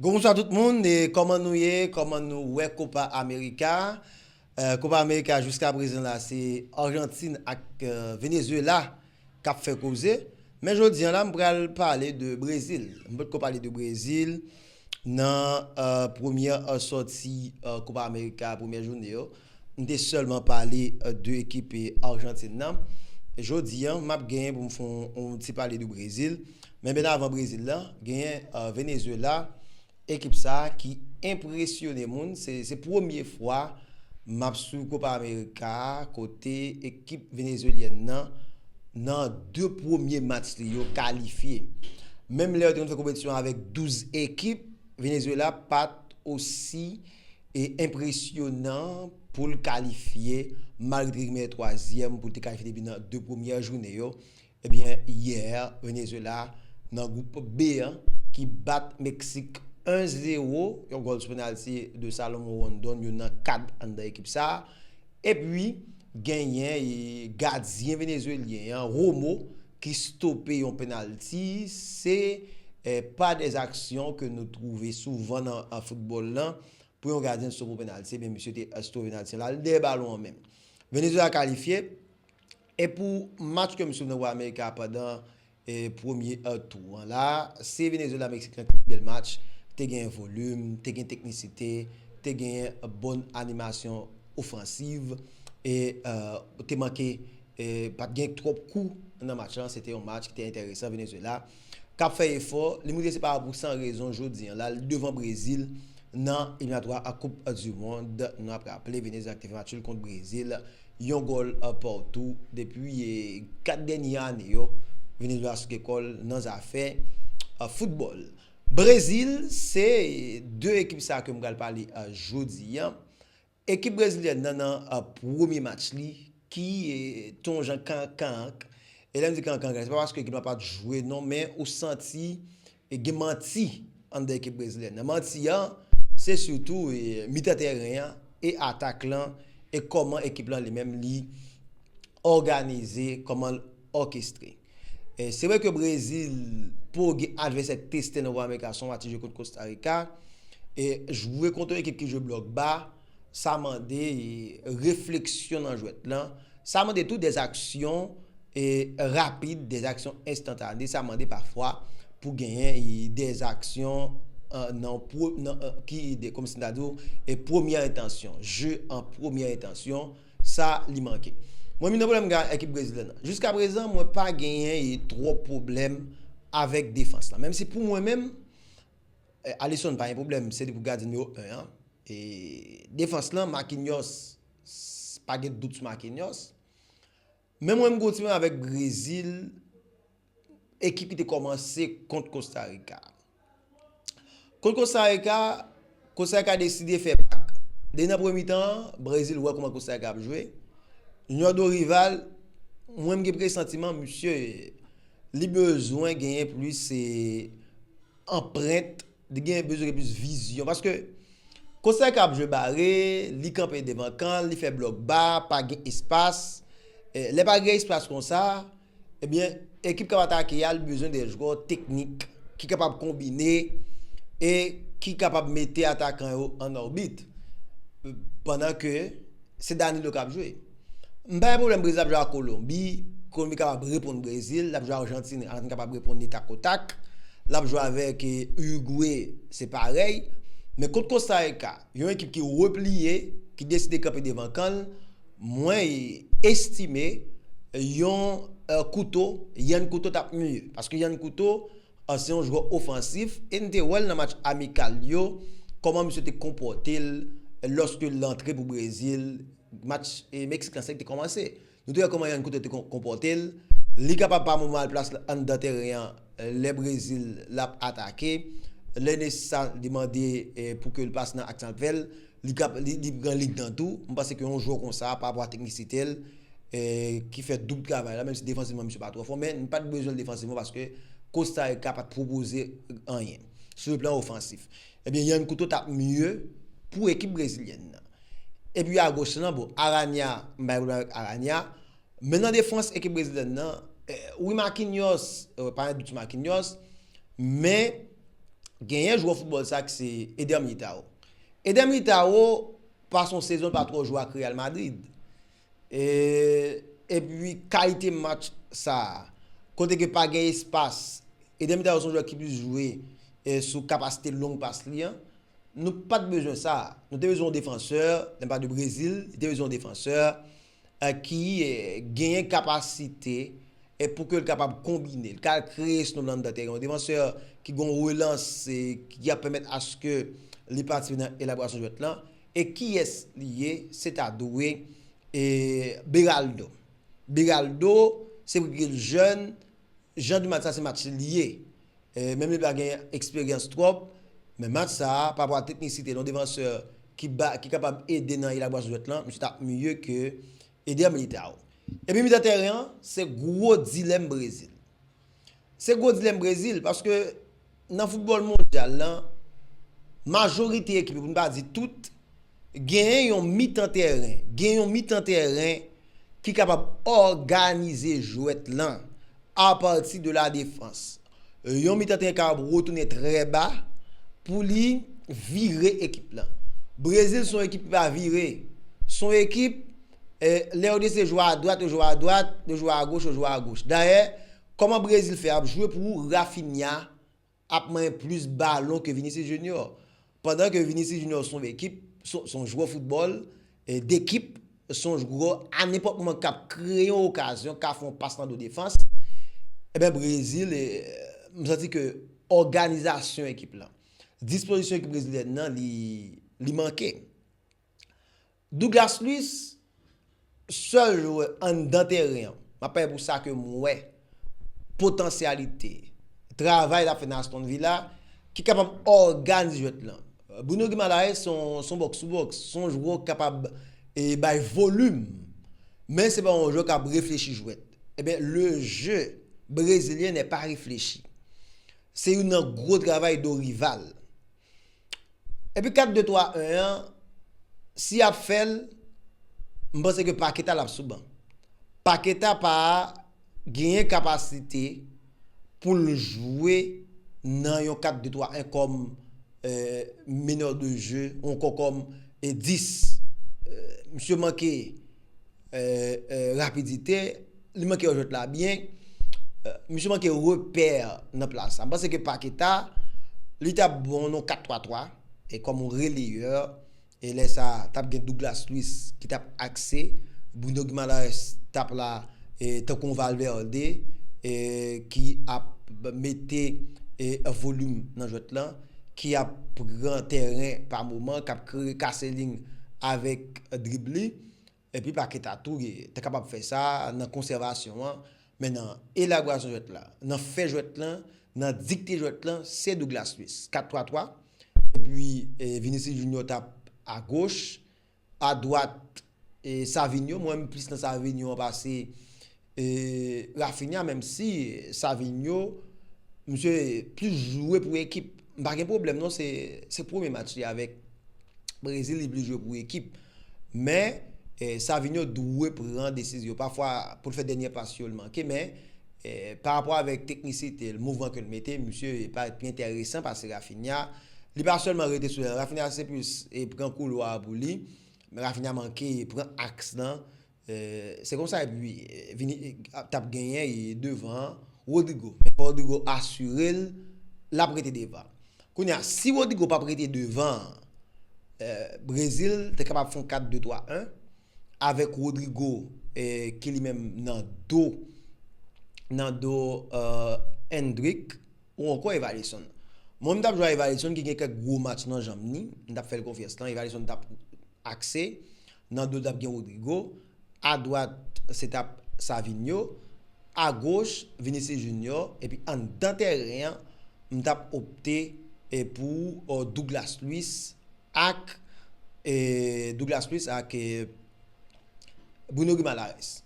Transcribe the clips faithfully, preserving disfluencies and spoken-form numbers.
Bonswa tout moun, e kòman nou ye? Kòman nou wè Copa America? Eh, Copa America jiska prezan la, se Ajantin ak eh, Venezuela k ap fè koze. Men jodi a la, m pral pale de Brezil. M potko pale de Brezil nan eh, premyè eh, sòti eh, Copa America, premyè jounen yo. M te sèlman pale eh, de ekip eh, Ajantin nan. Jodi a, m ap genyen pou m fè yon, yon ti pale de Brezil. Men byen avan Brezil la, genyen eh, Venezuela. Ekip sa a ki enpresyone moun, se, se premye fwa m ap swiv Copa America a, kote ekip venezuelyèn nan, nan de premye match li yo, kalifye. Menm lè yo te konn fè konpetisyon avèk douz ekip, Venezuela pa t osi e enpresyonan pou l kalifye, malgre te rive twazyèm, pou l te kalifye depi nan de premyè jounen yo. Ebyen, yè, Venezuela nan gwoup B an, ki bat Meksik en zewo, yon gòl sou penalti de Salomon Rondon, youn nan kad anndan ekip sa a. Epi, genyen e gadyen venezuelyen an, Romo, ki stope yon penalti. Se eh, pa de aksyon ke nou twouve souvan nan an foutbòl lan. Pou yon gadyen stope yon penalti, ebyen, misye te stope penalti la, li dèyè balon an menm. Venezuela kalifye, e pou match ke m swiv nan Copa America pandan eh, premye eh, tou an la, se Venezuela Meksik lan ki bèl match, te gen volim, te gen teknisite, te gen bòn animasyon ofansiv, e eh, te manke, eh, pa t gen twòp kou nan match lan, se te yon match ki te enteresan, Venezuela k ap fè efò, li montre se pa pou san rezon jodi a la, li devan Brezil nan eliminatwa a Koup di Mond. Nou ap raple, Venezuela ki te fè match nul kont Brezil, yon gòl eh, partou. Depi eh, kat dènye ane yo, Venezuela sou lekòl nan zafè eh, foutbòl. Brezil, se de ekip sa ke m pral pale eh, jodi a. Ekip brezilyèn nan nan eh, premye match li, ki eh, te yon jan kankank. E lè m di kankank, se pa paske ekip la pa t jwe non, men ou santi e gen manti anndan ekip brezilyèn nan. Manti an, se sitou e, mitan tèren an, e atak lan, e kòman ekip lan li menm li òganize, kòman l òkestre. E se vre ke Brezil, pou gen advèsè teste nan Copa America, se yon match li jwe kont Costa Rica. E jwe kont yon ekip ki jwe blòk ba, sa mande e, refleksyon nan jwèt lan. Sa mande tou dèzaksyon e, rapid, dèzaksyon enstantane. Sa mande pafwa pou genyen e, dèzaksyon eh, nan, pwo- nan eh, ki de, kòmsi m ta di w, e premyè entansyon, je an premyè entansyon, sa li manke. Mwen menm nan pwoblèm gen ekip brezilyèn nan. Jiska prezan, mwen pa genyen e, twòp pwoblèm avèk defans lan. Menm si pou mwen menm, eh, Alisson pa gen pwoblèm, se li pou gadyen nimewo en an. E defans lan, Marquinhos, s- pa gen dout sou Marquinhos. Men mwen, m gen yon ti pwoblèm avèk Brezil, ekip ki te kòmanse kont Costa Rica. Kont Costa Rica, Costa Rica deside fè bak. Depi nan premye mitan an, Brezil wè kòman Costa Rica ap jwe. Junior Dorival, mwen, m gen presantiman, misye, li bezwen genyen plis e, anprent, li gen bezwen gen plis vizyon. Paske Costa Rica ap jwe bare, li kanpe devan kan, li fè blòk ba, pa gen espas. Eh, lè pa gen espas konsa, ebyen, ekip k ap atake a, li bezwen de jwè teknik ki kapab konbine e ki kapab mete atakan yo an òbit. Pandan ke se Danilo k ap jwe. M pa gen pwoblèm Brezil ap jwe ak Kolonbi, Kolonbi kapab reponn Brezil, l ap jwe ak Ajantin, Ajantin kapab reponn li takotak, l ap jwe avèk eh, Urugwe, se parèy. Men kont Costa Rica, yon ekip ki repliye, ki deside kanpe devan kan l, mwen estime yon eh, Couto, Yan Couto t ap miye. Paske Yan Couto, eh, se yon jwè ofansif, e n te wè l nan match amikal yo, kòman misye te konpòte l lòske l antre pou Brezil, match eh, Meksik lan, sa ki te kòmanse. Nou te wè kòman Yan Couto te kon- konpòte l. Li kapab pa moman al plas l anndan teren an, eh, lè Brezil l ap atake. Lè nesesè, li mande eh, pou ke l pase nan aks lan ap fè l. Li, kap- li, li pran lig nan tou. M panse ke yon jwè konsa, pa rapò a teknisite l, eh, ki fè doub travay la, menm si defansivman misye pa twò fò, men n pa t bezwen l defansivman paske Costa Rica pa t pwopoze anyen sou le plan ofansif. Ebyen, Yan Couto t ap miye pou ekip brezilyèn nan. Epi agoch lan, bon, Aranya, m pa gen pwoblèm avèk Aranya. Men nan defans ekip brezilyèn nan, eh, wi, Marquinhos, eh, pa gen dout sou Marquinhos, men Genyen jwè foutbòl sa ki se Eder Militao. Eder Militao pase yon sezon pa twò jwe ak Real Madrid. E, epi kalite match sa a, kote ke pa gen espas, Eder Militao se yon jwè ki plis jwe e, sou kapasite long pas li an. Nou pa t bezwen sa. Nou te bezwen yon defansè, nan pa de Brezil, li te bezwen yon defansè e, ki e, genyen kapasite e, pou ke l kapab konbine, l ka kreye snonm nan anndan teren. Yon defansè ki gen yon relans e, ki ap pèmèt aske li patisipe nan elaborasyon jwèt lan. E kiyès li ye? Se ta dwe e, Beraldo. Beraldo, se vre ke l jèn, jan de match sa se match li ye. E, menm li pa gen eksperyans twòp, men match sa a, pa rapò a teknisite, yon defansè ki, ba, ki kapab ede nan elaborasyon jwèt lan, misye t ap mye ke Eder Militao. Epi mitan teren an, se gwo dilèm Brezil. Se gwo dilèm Brezil, paske nan foutbòl mondyal lan, majorite ekip yo, pou n pa di tout, genyen yon mitan teren, gen yon mitan teren ki kapab òganize jwèt lan apati de la defans. Yon mitan teren kapab retounen trè ba pou li vire ekip lan. Brezil se yon ekip ki pa vire. Se yon ekip, e, lè yo deside jwe adwat, yo jwe adwat, yo jwe agoch, yo jwe agoch. Dayè, kòman Brezil fè ap jwe pou Raphinha ap manyen plis balon ke Vinicius Junior. Pandan ke Vinicius Junior se yon ekip, se se yon jwè foutbòl e, dekip, se yon jwè a nenpòt moman k ap kreye yon okazyon, ka fè yon pas nan do defans. Ebyen, Brezil, e, m santi ke òganizasyon ekip lan, dispozisyon ekip brezilyèn nan, li, li manke. Douglas Luiz, sèl jwè anndan teren an, m ap pale pou sa ke m wè, potansyalite, travay l ap fè nan Aston Villa, ki kapab òganize jwèt lan. Bruno Guimaraes se yon, se yon box to box, se yon jwè ki kapab e, bay volim, men se pa yon jwè k ap reflechi jwèt. Ebyen, le jeu brésilien n'est pas réfléchi. Se youn nan gwo travay Dorival. Epi kat de twa en an, si y ap fè l, m panse ke Paqueta l ap sou ban. Paqueta pa genyen kapasite pou l jwe nan yon kat de twa en kòm e, meneur de jeu, ou ankò kòm e, dis. E, misye manke e, e, rapidite, li manke wè jwèt la byen, e, misye manke repè nan plas la. M panse ke Paqueta, li t ap bon nan kat twa twa, e kòm yon releyè, e lè sa a, t ap gen Douglas Luiz ki t ap akse, Bruno Guimaraes t ap la, e, tankou yon Valverde, e, ki ap mete e, volim nan jwèt lan, ki ap pran teren pa moman, k ap kreye kase liy avèk drib li. Epi Paqueta tou, li te kapab fè sa nan konsèvasyon an, men nan elaborasyon jwèt la, nan fè jwèt lan, nan dikte jwèt lan, se Douglas Luiz. Kat twa twa. Epi e, Vinicius Junior t ap agoch, adwat e, Savinho. Mwen menm plis nan Savinho an pase e, Raphinha, menm si Savinho, misye plis jwe pou ekip. M pa gen pwoblèm non, se, se premye match li avèk Brezil, li plis jwe pou ekip. Men e, Savinho dwe pran desizyon. Pafwa, pou l fè dènye pas yo, l manke, men e, pa rapò avèk teknisite l, mouvman ke l mete, misye parèt pi enteresan pase Raphinha. Li pa sèlman rete sou lè. Raphinha se plis e, pran koulwa a pou li. Men Raphinha manke pran aks lan. E, se konsa, epi e, Vini, e, t ap genyen e, devan an, Rodrygo. Men fò Rodrygo asire l, l ap rete devan. Kounye a, si Rodrygo p ap rete devan an, e, Brezil te kapab fè yon kat de twa en avèk Rodrygo e, ki li menm nan do, nan do e, Endrick ou ankò Evailson. Mwen, m t ap jwe a Evailson ki gen kèk gwo match nan janm ni, m t ap fè l konfyans lan, Evailson t ap akse. Nan do, t ap gen Rodrygo. Adwat, se t ap Savinho. Agoch, Vinicius Junior. Epi anndan teren an, m t ap opte e, pou e, Douglas Luiz ak e, Douglas Luiz ak e, Bruno Guimaraes.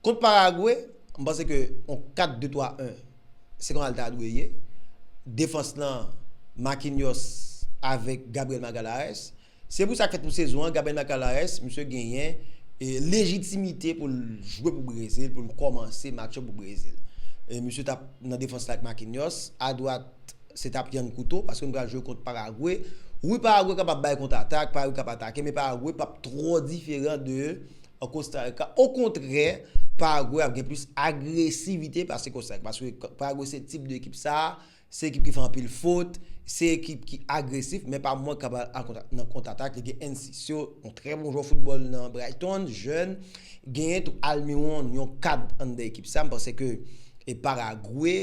Kont Paragwe, m panse ke yon kat de twa en, se konsa l ta dwe ye. Defans lan, Marquinhos avèk Gabriel Magalhaes. Se pou sa k fèt pou sezon an, Gabriel Magalhaes, misye genyen e, lejitimite pou l jwe pou Brezil, pou l kòmanse match yo pou Brezil. E, misye t ap nan defans la ak Marquinhos, adwat se t ap Yan Kouto, paske nou pral jwe kont Paragwe. Wi, Paragwe kapab bay kont-atak, Paragwe kapab atake, men Paragwe p ap twò diferan de Kosta Rika. Okontrè, Paragwe ap gen plis agresivite pase Kosta Rika, paske Paragwe se tip de ekip sa, se ekip ki fè anpil fot, se ekip ki agresif, men pa mwen k ap al nan kont-atak, li gen Enciso, yon trè bon jwè foutbòl nan Brighton, jèn, genyen tou Almiron, yon kad anndan ekip sa, m panse ke e Paragwe,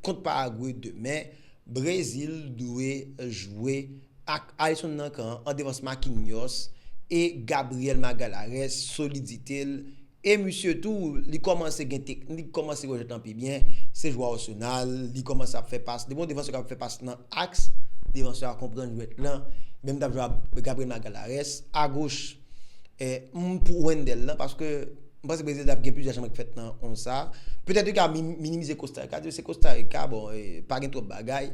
kont Paragwe demen, Brezil dwe jwe ak Alisson nan kan an, an devans Marquinhos e Gabriel Magalhaes, solidite l. E misye tou, li kòmanse gen teknik, kòmanse wè jwèt lan pi byen. Se jwè Arsenal, li kòmanse ap fè pas. Depi yon defansè k ap fè pas nan aks, defansè a konprann jwèt lan. Menm t ap jwe ak Gabriel Magalhaes, agoch, eh, m pou Wendell lan, paske m panse Brezil t ap gen plizyè chanjman k fèt nan onz sa. Petèt yo ka mi-, minimize Costa Rica, di se Costa Rica, bon, eh, pa gen twòp bagay.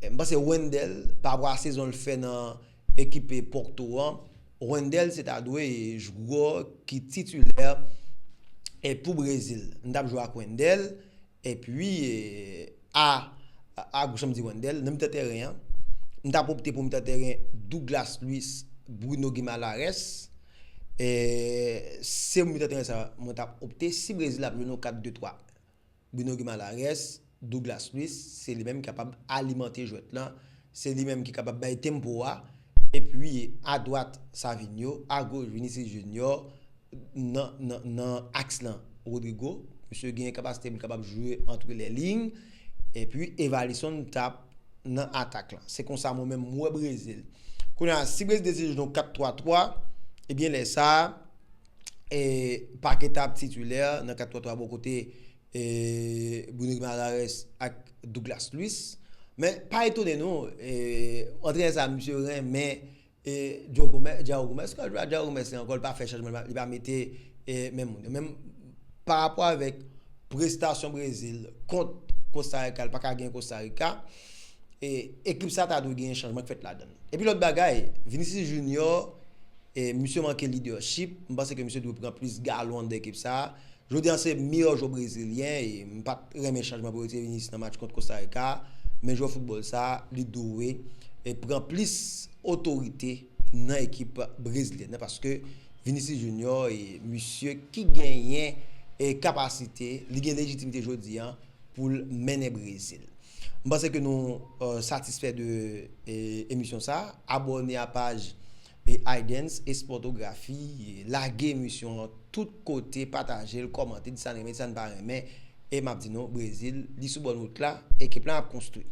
Eh, m panse Wendell, pa rapò a sezon l fè nan ekip Porto an, Wendell se ta dwe jwè ki titilè, eh, pou Brezil. M t ap jwe ak Wendell, epi, eh, a, a, agoch an m di Wendell, nan mitan tèren an, m t ap opte pou mitan tèren Douglas Luiz, Bruno Guimaraes, eh, se mitan tèren sa mwen t ap opte si Brezil ap jwe nan kat de twa. Bruno Guimaraes, Douglas Luiz, se li menm ki kapab alimante jwèt lan, se li menm ki kapab bay tempo a, epi adwat Savinho, agoch Vinicius Junior, nan, nan, nan aks lan Rodrygo, misye gen kapasite pou l kapab jwe antre lè liy, epi Evailson t ap nan atak lan. Se konsa mwen menm m wè Brezil. Kounye a, si Brezil deside jwe yon kat twa twa, ebyen lè sa a, e, Paqueta ap titilè nan kat twa twa bò kote, e, Bruno Guimaraes ak Douglas Luiz. Men pa etone nou, e, antrenè sa a, misye renmen, e, Joao Gomez, Joao Gomez, kan l jwe a Joao Gomez, se ankò, li pa fè chanjman, li pa, li pa mete, e, menm moun yo. Men pa rapò avèk prestasyon Brezil kont Costa Rica, li pa ka gen Costa Rica, e, ekip sa ta dwe gen chanjman k fèt ladan l. Epi lòt bagay, Vinicius Junior, e, misye manke leadership. M panse ke misye dwe pran plis galon anndan ekip sa. Jodi a se meyè jwè brezilyen, e m pa t renmen chanjman pou retire Vinicius nan match kont Costa Rica, men jwè foutbòl sa, li dwe, e, pran plis otorite nan ekip brezilyèn nan, paske Vinicius Junior, e, misye ki genyen, e, kapasite, li gen lejitimite jodi a pou l mennen Brezil. M panse ke nou, e, satisfè de, e, emisyon sa. Abòne a paj, e, Idens Esportografi, e, lage emisyon an tout kote, pataje l, kòmante, di sa n renmen, di sa n pa renmen. E m ap di nou, Brezil, li sou bòn wout la, ekip la ap konstwi.